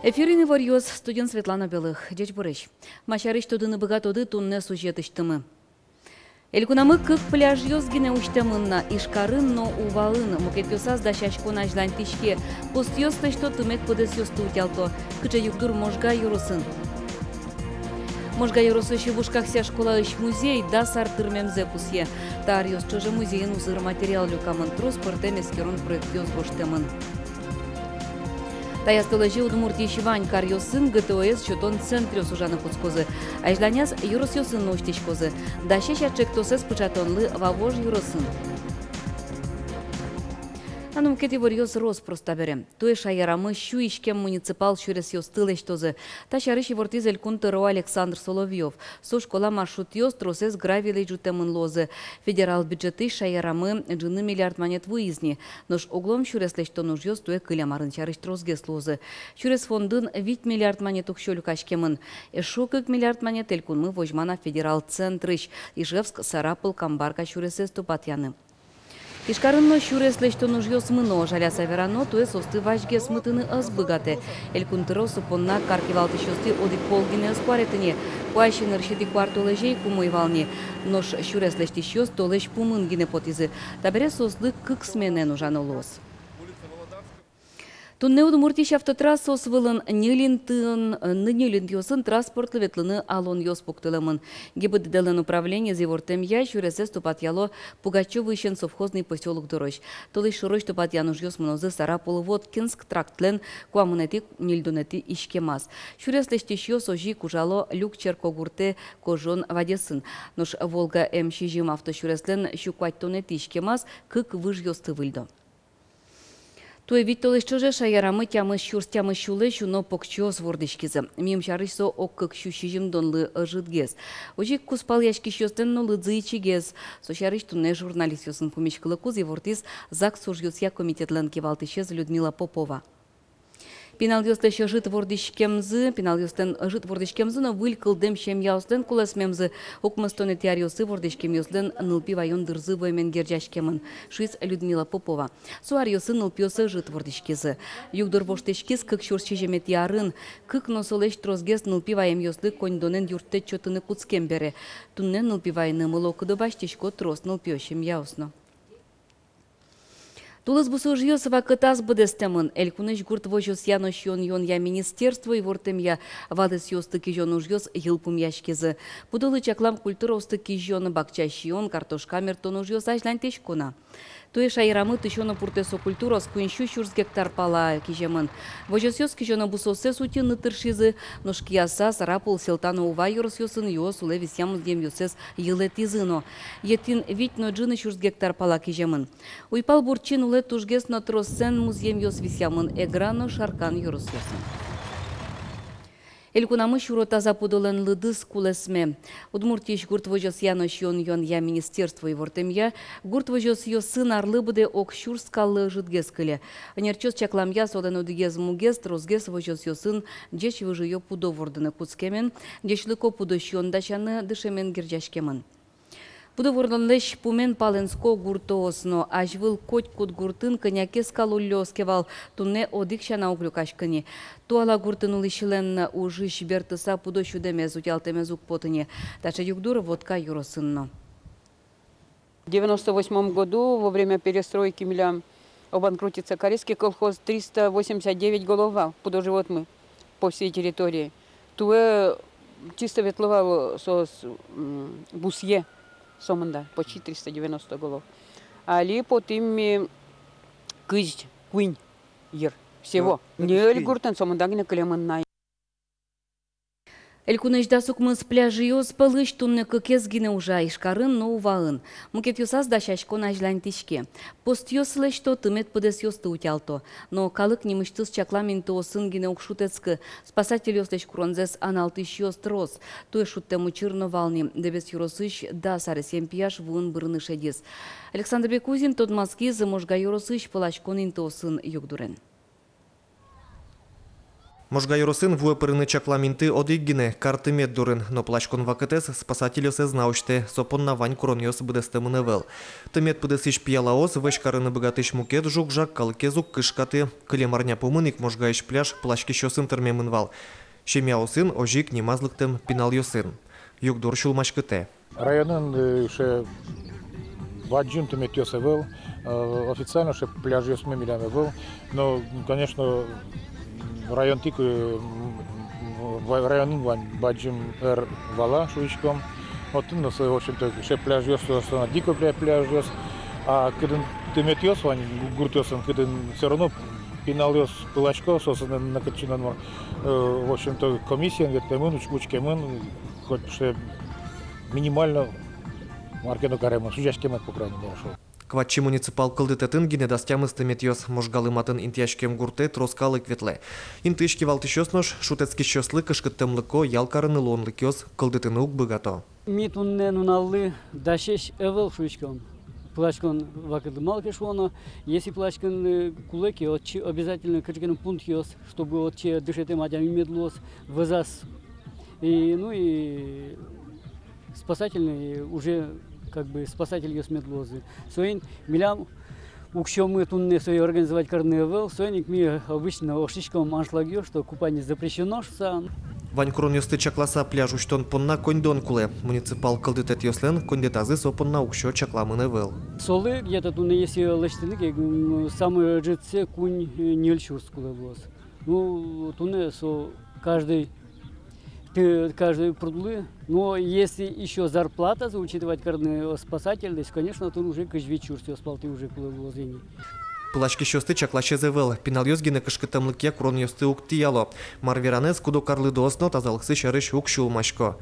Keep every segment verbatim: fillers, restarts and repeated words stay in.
Эфирын иворъёс, студиын Светлана Белых. Ӟечбуресь! Ма сярысь тодыны быгатоды туннэ сюжетысьтымы. Элькунамы кык пляжъёс гинэ усьтэмын на: Ижкарын но Уваын. Мукетъёсаз дасяськон азьланьтӥське. Постъёс лэсьто, тымет быдэсъёсты утялто. Кыӵе югдур Можга ёросын? Можга ёросысь Вуж-Какся школаысь музей дас ар тырмемзэ пусъе. Та аръёс ӵоже музейын узыр материал люкамын, трос пӧртэм эскерон проектъёс гожтэмын. Таяз толэзе Удмуртиысь вань каръёсын ГТО-ез сётон центръёс ужаны кутскозы. Азьланяз ёросъёсын но усьтӥськозы. Дасесь ӵектосэз пыӵатонлы Вавож ёросын. А ну мукет иворъёс рос-прос табере. Туэ шаерамы сю иськем муниципал сюресъёсты лэсьтозы. Та сярысь ивортӥз Элькун тӧро Александр Соловьёв. Со школа маршрутъёс тросэз гравийлэсь ӝутэмын луозы. Федерал бюджетысь шаерамы ӝыны миллиард манет вуиз ни. Нош оглом сюрес лэсьтон ужъёс туэ кылем арын сярысь тросгес луозы. Сюрес фондын вить миллиард манет уксё люкаськемын. Эшшо кык миллиард манет элькунмы возьма на федерал центрысь Ижевск, Сарапул, Камбарка сюресэз тупатъяны. Ижкарын но сюрес лэсьтон ужъёс мыно. Жаляса верано, туэ соосты вазьгес мытыны ӧз быгатэ. Элькун тӧро со понна кар кивалтӥсьёсты одӥг пол гинэ ӧз куаретыны. Куазь нырысетӥ куартолэзе ик умой вал ни. Нош сюрес лэсьтӥсьёс толэзь пумын гинэ потӥзы. Табере соослы кык сменаен ужано луоз. Туннэ Удмуртиысь автотрассаос вылын ньыль интыын, ньыль интыосын транспортлы ветлыны алонъёс пуктылэмын. ГИБДД-лэн управлениез ивортэмъя, сюресэз тупатъяло Пугачёвоысен Совхозный посёлок дорозь. Толэзь шорозь тупатъян ужъёс мынозы Сарапул-Воткинск трактлэн куамынэтӥ-ньыльдонэтӥ иськемаз. Сюрес лэсьтӥсьёс озьы ик ужало Люк черкогуртэ Кожон вадесын. Нош Волга М сизьым автосюреслэн сю куатьтонэтӥ иськемаз кык выжъёсты выльдо. Туэ вить толэзь ӵоже шаерамы тямыс сюрс тямыс сюлэсь уно покчиос вордӥськизы. Мимала сярысь со ог кык сю сизьымдонлы ӧжытгес. Озьы ик кузпалъяськисьёслэн но лыдзы ичигес. Со сярысь туннэ журналистъёсын пумиськылыкуз ивортӥз ЗАГС ужъёсъя комитетлэн кивалтӥсез Людмила Попова. Пиналъёслэсь ӧжыт вордӥськемзы, пиналъёслэн ӧжыт вордӥськемзы но выль кылдэм семьяослэн кулэсмемзы укмыстонэтӥ аръёсы вордӥськемъёслэн нылпи ваён дырзы вуэмен герӟаськемын, шуиз Людмила Попова. Со аръёсы нылпиос ӧжыт вордӥськизы. Югдур воштӥськиз кык сюрс сизьыметӥ арын, кык но солэсь тросгес нылпи ваемъёслы коньдонэн юрттэт сётыны кутскем бере. Туннэ нылпи вайыны мыло-кыдо басьтӥсько трос нылпиё семьяос но. Тулыс бусы ужъёс вакытаз быдэстэмын. Элькунысь гурт возёсъя но сиён-юонъя министерство ивортэмъя, валэсъёсты кизён ужъёс йылпумъяськизы. Пудолы чаклам культураосты кизён, бакча сиён, картошка мерттон ужъёс азьланьтӥсько на. Туэ шаерамы тысё но пуртэсо культураос куинь сю сюрс гектар пала киземын. Возёсъёс кизёно бусыоссэс утьыны тыршизы, нош Кияса, Сарапул, Сэлта но Ува ёросъёсын юос улэ висъям музъемъёссэс йылэтӥзы но. Етӥн вить но ӝыны сюрс гектар пала киземын. Уйпал буртчин улэ тужгес но тросэн музъемъёс висъямын Эгра но Шаркан ёросъёсын. Элькунамы сюро таза пудолэн лыдыз кулэсме. Удмуртиысь гурт возёсъя но сиён-юонъя министерство ивортэмъя, гурт возёсъёсын арлы быдэ ог сюрс скаллы ӧжытгес кыле. Ӧнерчиос чакламъя, солэн одӥгез мугез — тросгес возёсъёсын ӟеч выжыё пудо вордыны кутскемен, ӟечлыко пудо сиён дасяны дышемен герӟаськемын. Пудо вордонлэсь пумен палэнско гуртоос но. Азьвыл котькуд гуртын кӧня ке скал уллёз ке вал, туннэ одӥг сяна уг люкаськы ни. Туала гуртын улӥсьлэн ужысь бертыса пудо сюдэмез, утялтэмез уг поты ни. Таӵе югдур Вотка ёросын но. В девяносто восьмом году, во время перестройки, милям обанкротиться кариське колхоз, триста восемьдесят девять голов вал пудо-животмы по всей территории. Туэ чисто ветло вал соос, м, бусые, сомында, почти триста девяносто голов. Али потӥм ми кызь куинь йыр всего. Кызь куинь. Ньыль гуртын сомында гинэ кылемын на. Элькунысь дас укмыс пляжъёс пӧлысь туннэ кыкез гинэ ужа: Ижкарын но Уваын. Мукетъёсаз дасяськон азьланьтӥське. Постъёс лэсьто, тымет быдэсъёсты утялто. Но калык нимысьтыз чаклам интыосын гинэ уг шутэтскы. Спасательёслэсь куронзэс аналтӥсьёс трос. Туэ шудтэм учыр но вал ни. Дэбес ёросысь дас аресъем пияш вуын бырыны шедиз. Александр Бекузин тодматскиз Можга ёросысь пыласькон интыосын югдурен. Можга ёросын вуэ пырыны чаклам инты одӥг гинэ, кар тымет дурын, но пыласькон вакытэз спасательёс ӧз на усьтэ, со понна вань куронъёс быдэстэмын ӧвӧл. Тымет пыдэсысь пиялаос вӧсь карыны быгатӥсь мукет жуг-жаг калыкез уг кышкаты. Кылем арня пумын ик Можгаысь пляж пыласькисьёсын тырмемын вал. Семьяосын, озьы ик нимаз лыктэм пиналъёсын. Югдур сюлмаськытэ. Районын, э, сыӵе бадӟым тыметъёс ӧвӧл, э, официально сыӵе пляжъёсмы милям ӧвӧл. Но, конечно, районтӥ, э, м, м, ва-, районын вань бадӟым ӧр Вала, шуиськом. Отын но со, в общем-то, сыӵе пляжъёс, собственно, дикой пля-, пляжъёс. А кытын тыметъёс вань гу-, гуртъёсын, кытын всё равно пиналъёс пыласько, соосын нокытчы но, э, в общем-то, комиссиен ветлэмын, уч-, учкемын, хоть сыӵе минимально мар ке но каремын, сузяськемын, по крайней мере, шуом. Кватчи муниципал кылдытэтын гинэ дас тямыс тыметъёс. Можгалы матын интыяськем гуртэ трос калык ветлэ. Интыысь кивалтӥсьёс нош шутэтскисьёслы кышкыттэмлыко ял карыны луонлыкъёс кылдытыны уг быгато. Ми туннэ нуналлы дасесь ӧвӧл, шуиськом, пыласькон вакытлы. Малы ке шуоно, если пыласькыны кулэ ке, отчы обязательно кыӵе ке но пунктъёс, чтобы отчы дышетэм адями мед луоз вӧзаз. И, ну и спасательный уже, как бы, спасательёс мед луозы. Соин милям уксёмы туннэ сое организовать карыны ӧвӧл, соин ик ми обычно ошиськом аншлагъёс, что купание запрещено шуса. Вань куронъёсты чакласа, пляж усьтон понна коньдон кулэ. Муниципал кылдытэтъёслэн коньдэтазы со понна уксё чакламын ӧвӧл. Солы где-то туннэ, если лэсьтыны ке, м, самой ӧжытсэ куинь-ньыль сюрс кулэ луоз. Ну, туннэ со каждый Ты каждый прудлы. Но если ещё зарплатазы учитывать карыны спасательлэсь, конечно, отын уже кызь вить сюрсъёс палты уже кулэ луозы ини. Пыласькисьёсты чакласез ӧвӧл, пиналъёс гинэ кышкыттэмлыкъя куронъёсты уг тӥяло. Мар веранэз, куд-ог арлыдоос но тазалыксы сярысь уг сюлмасько.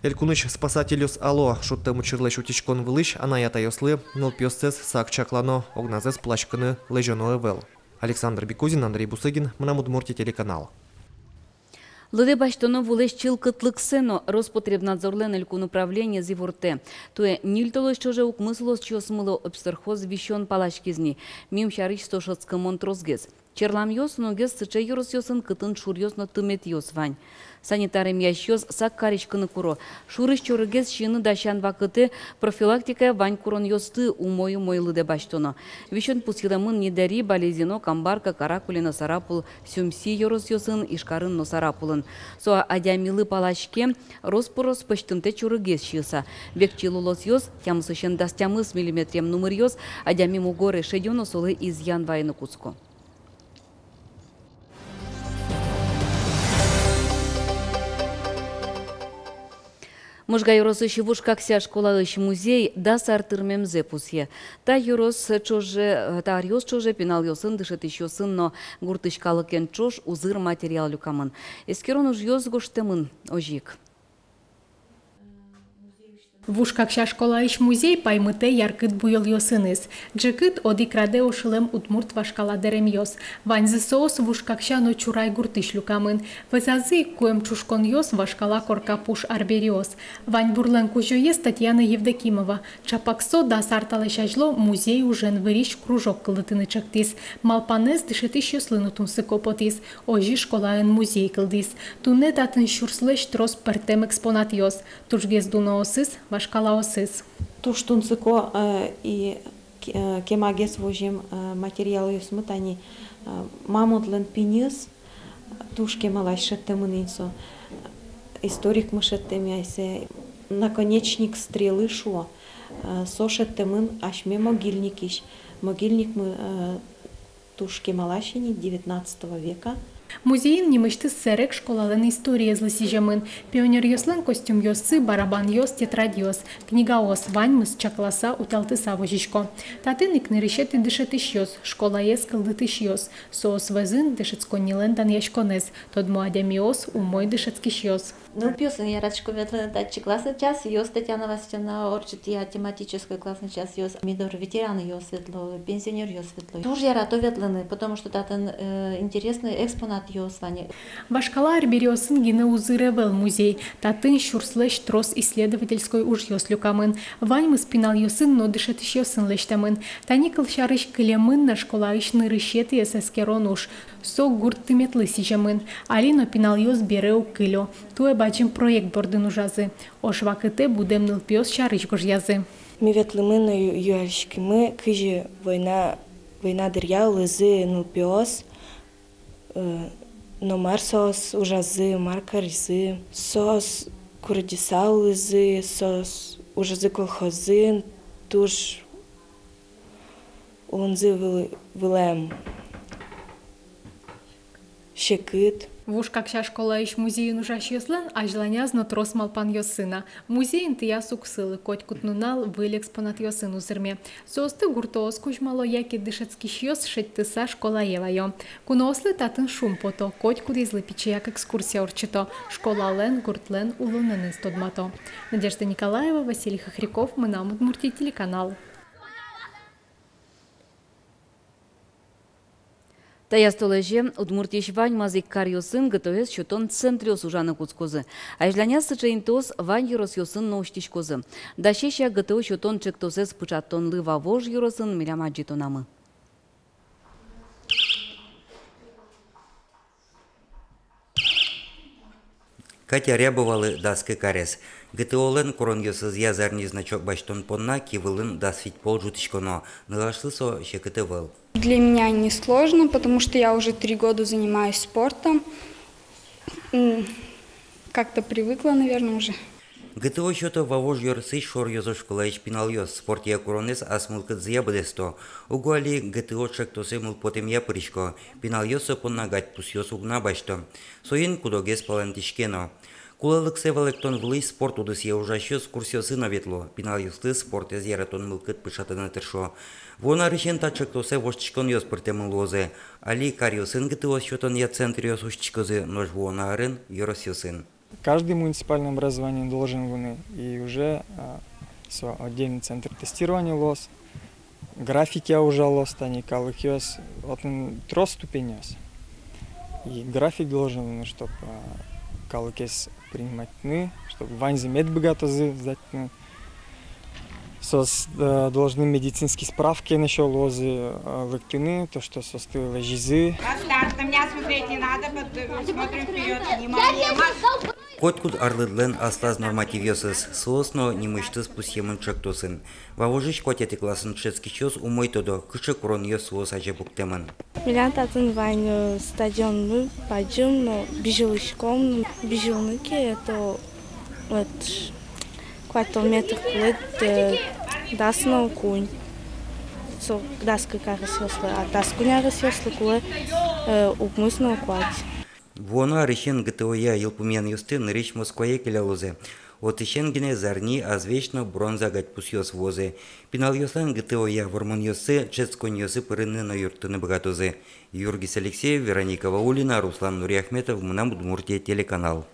Элькунысь спасательёс ало: шудтэм учырлэсь утиськон вылысь анай-атайёслы нылпиоссэс сак чаклано, огназэс пыласькыны лэзёно ӧвӧл. Александр Бекузин, Андрей Бусыгин, «Мынам Удмуртие» телеканал. Лыдэ басьтоно вулэсь чылкытлыксэ но. Роспотребнадзорлэн элькун управлениез ивортэ: туэ ньыль толэзь ӵоже укмыс улосчиосмылы описторхоз висён паласькиз ни. Мим сярысь со шӧдскымон тросгес. Черламъёс уногес сыӵе ёросъёсын, кытын шуръёс но тыметъёс вань. Санитар эмъясьёс сак кариськыны куро. Шурысь чорыгез сиыны дасян вакытэ профилактикая вань куронъёсты умой-умой лыдэ басьтоно. Висён пусйылэмын Нидэри, Балезино, Камбарка, Каракулино, Сарапул, Сюмси ёросъёсын, Ижкарын но Сарапулын. Со адямилы палаське рос-прос пӧзьтымтэ чорыгез сиыса. Векчи лулосъёс, тямысысен дас тямыс миллиметрем нумыръёс, адями мугоре шедё но солы изъян вайыны кутско. Можга ёросысь Вуж Какся школаысь музей дас ар тырмемзэ пусъе. Та ёрос ӵоже, та аръёс ӵоже пиналъёсын, дышетӥсьёсын но гуртысь калыкен ӵош узыр материал люкамын. Эскерон ужъёс гожтэмын озьы ик. Вуж Какся школаысь музей паймытэ яркыт буёлъёсыныз. Ӝикыт одӥг радэ ошылэм удмурт вашкала дэремъёс. Ваньзы соос Вуж Какся но Чурай гуртысь люкамын. Вӧзазы ик куэм ӵушконъёс, вашкала корка пуш арбериос. Ваньбурлэн кузёез Татьяна Евдокимова. Чапак со дас ар талэсь азьло музей ужен вырись кружок кылдытыны чектӥз. Малпанэз дышетӥсьёслы но тунсыко потӥз. Озьы школаын музей кылдӥз. Туннэ татын сюрслэсь трос пӧртэм экспонатъёс. Тужгес дуноосыз, вашкалаосыз. Туж тунсыко, э, и к-, э, кемагес возем, э, материалъёсмы тани, э, мамонтлэн пиньыз, туж кемалась шедьтэмын ини со. Историкмы шедьтэм ай сое, наконечник стрелы шуо, э, со шедьтэмын асьме могильникысь. Могильникмы, э, туж кемалась ини, девятнадцатого века. Музейын нимысьтыз сэрег школалэн историезлы сӥземын. Пионеръёслэн костюмъёссы, барабанъёс, тетрадьёс, книгаос — ваньмыз чакласа, утялтыса возисько. Татын ик нырысетӥ дышетӥсьёс, школаез кылдытӥсьёс. Соос вӧзын дышетсконнилэн данъяськонэз, тодмо адямиос, умой дышетскисьёс. Нылпиосын яратӥсько ветлыны татчы классный часъёс, Татьяна Васильевна ортчытъя тематической классный часъёс, ми доры ветеранъёс ветло, пенсионеръёс ветло. Туж ярато ветлыны, потому что татын, э, интересный экспонатъёс вань. Вашкала арбериосын гинэ узыр ӧвӧл музей. Татын сюрслэсь трос исследовательской ужъёс люкамын. Ваньмыз пиналъёсын но дышетӥсьёсын лэсьтэмын. Тани кылсярысь, кылемын на школаысь нырысетӥез эскерон уж. Со гурт тыметлы сӥземын. Али но пиналъёс бере уг кылё. Туэ бадӟым проект бордын ужазы. Ож вакытэ будэм нылпиос сярысь гожъязы. Ми ветлӥмы но ю-, юалляськимы, кызьы война, война дыръя улӥзы нылпиос, э, но мар соос ужазы, мар каризы, соос курадӟыса улӥзы, соос ужазы колхозын, туж улонзы выл-, вылэм секыт. Вуж Какся школаысь музейын ужасьёслэн азьланяз но трос малпанъёссы на. Музей интыяз уг сылы, котькуд нунал выль экспонатъёсын узырме. Соосты гуртоос кузьмало яке дышетскисьёс шедьтыса школае ваё. Куноослы татын шумпото, котькудӥзлы пичияк экскурсия ортчыто, школалэн, гуртлэн улонэныз тодмато. Надежда Николаева, Василий Хохряков, «Мынам Удмуртие» телеканал. Таяз толэзе Удмуртиысь ваньмаз ик каръёсын ГТО-ез сётон центръёс ужаны кутскозы. Азьланяз сыӵе интыос вань ёросъёсын но усьтӥськозы. Дасесь-а ГТО сётон ӵектосэз пыӵатонлы Вавож ёросын, милям адӟытонамы. Катя Рябовалы дас кык арес. ГТО-лэн куронъёсызъя зарни значок басьтон понна ки вылын дас вить пол ӝутӥськоно. Нылашлы со секыт ӧвӧл. Для меня не сложно, потому что я уже три года занимаюсь спортом. М, как-то привыкла, наверное, уже. ГТО сёто Вавож ёросысь шоръёзо школаысь пиналъёс. Спортъя куронэз ас мылкыдзыя быдэсто. Уго али ГТО ӵектосэ мылпотэмъя пырисько. Пиналъёс со понна гадьпусъёс уг на басьто. Соин куд-огез палэнтӥське но. Кулэлыксэ валэктон вылысь спорт удысъя ужасьёс курсъёсы но ветло. Пиналъёслы спортэз яратон мылкыд пыӵатыны тыршо. Вуоно арысен та ӵектосэ воштӥськонъёс пыртэмын луозы. Али каръёсын ГТО сётонъя центръёс усьтӥськозы, нош вуоно арын — ёросъёсын. Каждый муниципальный образование должен луыны, и уже, а, со отдельный центр тестирования луоз, графикъя ужалоз, тани калыкъёс, отын трос ступеньёс. И график должен луыны, чтоб, а, калыкез приниматьтыны, чтоб ваньзы мед быгатозы сдатьтыны. Соос, э, должны медицинский справкаен ещё луозы, э, лыктыны, то, что соосты лэзизы. На старт, на меня смотреть не надо, под-, смотрим вперёд, внимание, марш! Котькуд арлыдлэн аслаз нормативъёсыз, соос но нимысьтыз пусъемын ӵектосын. Вавожысь куатетӥ классын дышетскисьёс умой тодо, кыӵе куронъёс соос азе пуктэмын. Милям татын вань, э, стадионмы бадӟым но, бызьылӥськом но. Бызьылыны ке, это вот куатьтон метр кулэ, э, дас но куинь. Со дас кык аресъёслы, а дас куинь аресъёслы кулэ, э, укмыс но куать. Вуоно арысен ГТО-я йылпумъянъёсты нырысь Москвае келялозы. Отысен гинэ зарни, азвесь но бронза гадьпусъёс вуозы. Пиналъёслэн ГТО-я вормонъёссы дышетсконниосы пырыны но юрттыны быгатозы. Юргис Алексеев, Вероника Ваулина, Руслан Нуриахметов, «Мынам Удмуртие» телеканал.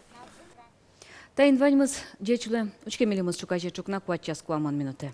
Таин ваньмыз. Ӟеч улэ. Учке милемыз ӵуказе ӵукна куать час куамын минутэ.